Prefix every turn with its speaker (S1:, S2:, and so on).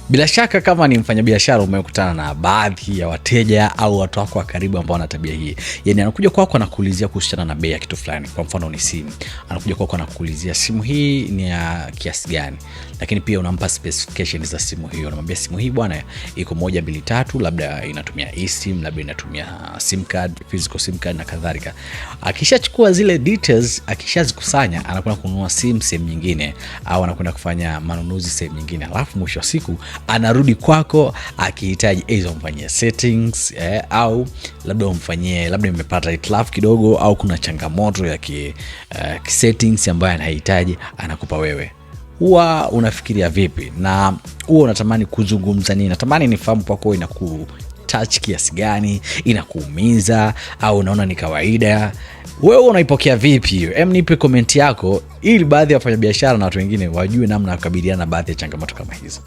S1: Bila shaka kama ni mfanyabiashara umekutana na baadhi ya wateja au watu wako wa karibu ambao wana tabia hii. Yaani anakuja kwako anakuulizia kuhusiana na bei ya kitu fulani. Kwa mfano ni simu. Anakuja kwako anakuulizia simu hii ni ya kiasi gani. Lakini pia unampa specifications za simu hiyo. Unamwambia simu hii bwana iko 1 2 3, labda inatumia eSIM, labda inatumia SIM card, physical SIM card na kadhalika. Akishachukua zile details, akishazikusanya, anakwenda kununua simu sehemu nyingine au anakwenda kufanya manunuzi sehemu nyingine. Alafu mwisho wa siku anarudi kwako akihitaji aidha umfanyie settings, au labda umfanyie, labda imepata hitilafu kidogo au kuna changamoto ya ki settings ambayo anahitaji, anakupa wewe. Huwa unafikiria vipi na huwa unatamani kuzungumza nini? Natamani nifahamu kwako inaku touch kiasi gani, inakuumiza au unaona ni kawaida? Wewe unaipokea vipi hiyo? Nipe comment yako ili baadhi ya wafanyabiashara na watu wengine wajue namna ya kukabiliana na baadhi ya changamoto kama hizo.